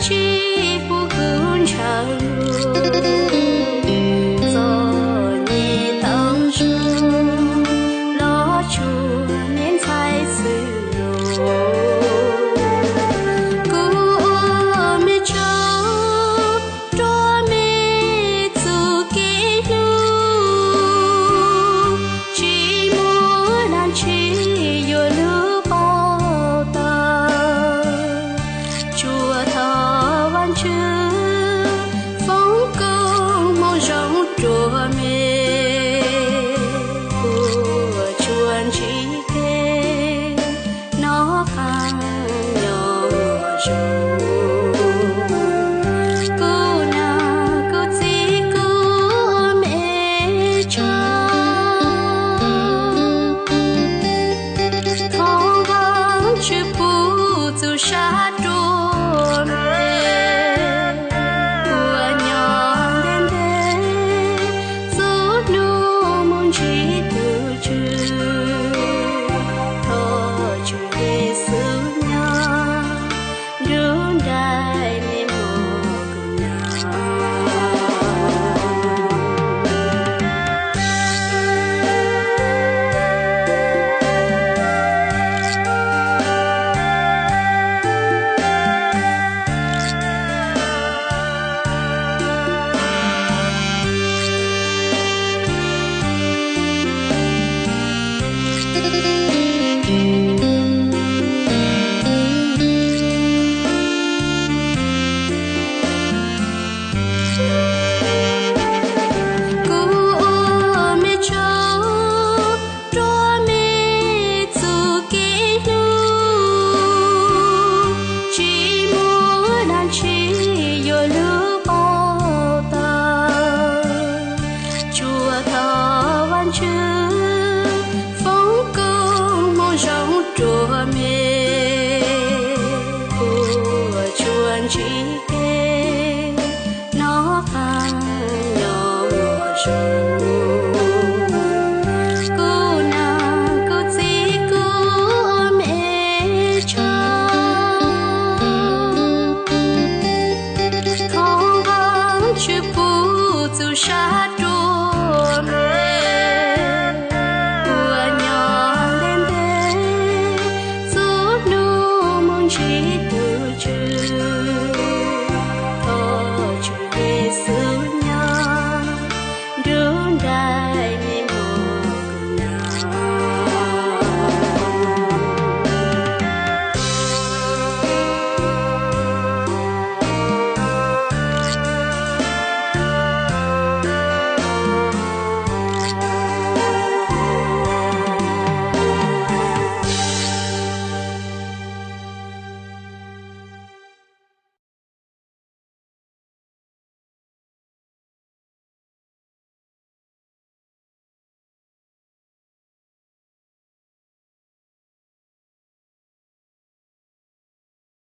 tsis pub kuv ntshaw lus, txom nyem tau zoo los tsuas me ntxhais xwb los. Kuv ua me tsaug rua me txuj kev hlub, tsis muaj dab tsi yuav lub paub tau. Tsuas thov Vajtswv foom koob hmoov zoo rua me, ua tsuas ntsib kev noj qab nyob zoo. Kuv nam kuv txiv kuv ua me tsaug, thov Vajtswv pub txuj sa rua me, ua nyob ntev ntev txhua hnub mus ntsib tus Tswv, thov Tswv Yexus nyob nruab nraim me mog kuv nam. Kuv ua me tsaug rua me txuj kev hlub, tsis muaj dab tsi yuav lub paub tau. Tsuas thov Vajtswv foom koob hmoov zoo rua me, ua tsuas ntsib kev